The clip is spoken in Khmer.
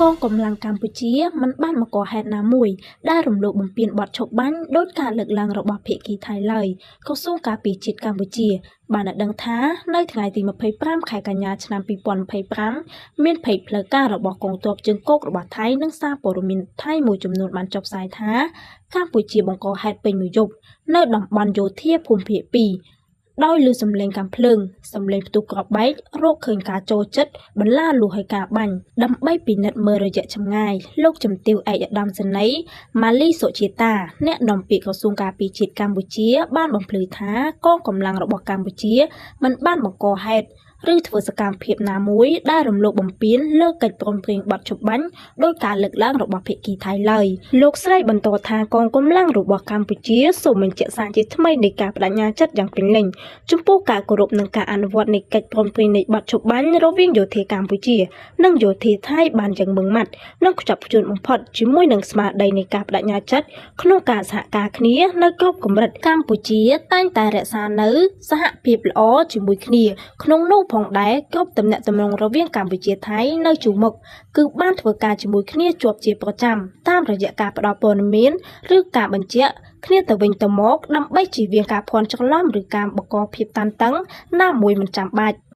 កងកម្លាំងកម្ពុជាមិនបានបង្កហេតុណាមួយដែលរំលោភបំពានបទឈប់បាញ់ដោយការលើកឡើងរបស់ភាគីថៃឡើយ។ ក្រសួងការពារជាតិកម្ពុជាបានឲ្យដឹងថា នៅថ្ងៃទី25ខែកញ្ញាឆ្នាំ2025 មានភ័យផ្លូវការរបស់កងទ័ពជើងគោករបស់ថៃ និងសារព័ត៌មានថៃមួយចំនួនបានចុះផ្សាយថា កម្ពុជាបង្កហេតុពេញមួយយប់នៅតំបន់យោធាភូមិភាគ2 ដោយឮសំឡេងកាំភ្លើង សំឡេងផ្ទុះគ្រាប់បែក រកឃើញការចូលចិត្តបន្លាលួសឲ្យការបាញ់ ដើម្បីពិនិត្យមើលរយៈចម្ងាយ។ លោកជំទាវឯកឧត្តមសេនីយ៍ម៉ាលីសុជាតា អ្នកនាំពាក្យក្រសួងការពារជាតិកម្ពុជា បានបំភ្លឺថា កងកម្លាំងរបស់កម្ពុជាមិនបានបង្កហេតុឬធ្វើសកម្មភាពណាមួយដែលរំលោភបំពានលើកិច្ចព្រមព្រៀងបទឈប់បាញ់ដោយការលើកឡើងរបស់ភាគីថៃឡើយ។ លោកស្រីបន្តថា កងកម្លាំងរបស់កម្ពុជាសូមបញ្ជាក់សារជាថ្មីនៃការបដិញ្ញាចិត្តយ៉ាងពេញលេញចំពោះការគោរពនិងការអនុវត្តនៃកិច្ចព្រមព្រៀងនៃបទឈប់បាញ់រវាងយោធាកម្ពុជា និងយោធាថៃបានយ៉ាងម៉ឺងម៉ាត់និងខ្ជាប់ខ្ជួនបំផុត ជាមួយនឹងស្មារតីនៃការបដិញ្ញាចិត្តក្នុងការសហការគ្នានៅគ្រប់កម្រិត។ កម្ពុជាតែងតែរក្សានៅសហភាពល្អជាមួយគ្នា ក្នុងនោះផងដែរ គ្រប់ទំនាក់ទំនងរវាងកម្ពុជាថៃនៅជួរមុខ គឺបានធ្វើការជាមួយគ្នាជាប់ជាប្រចាំ តាមរយៈការផ្ដល់ព័ត៌មានឬការបញ្ជាក់គ្នាទៅវិញទៅមក ដើម្បីជៀសវាងការភ័ន្តច្រឡំឬការបង្កភាពតានតឹងណាមួយមិនចាំបាច់។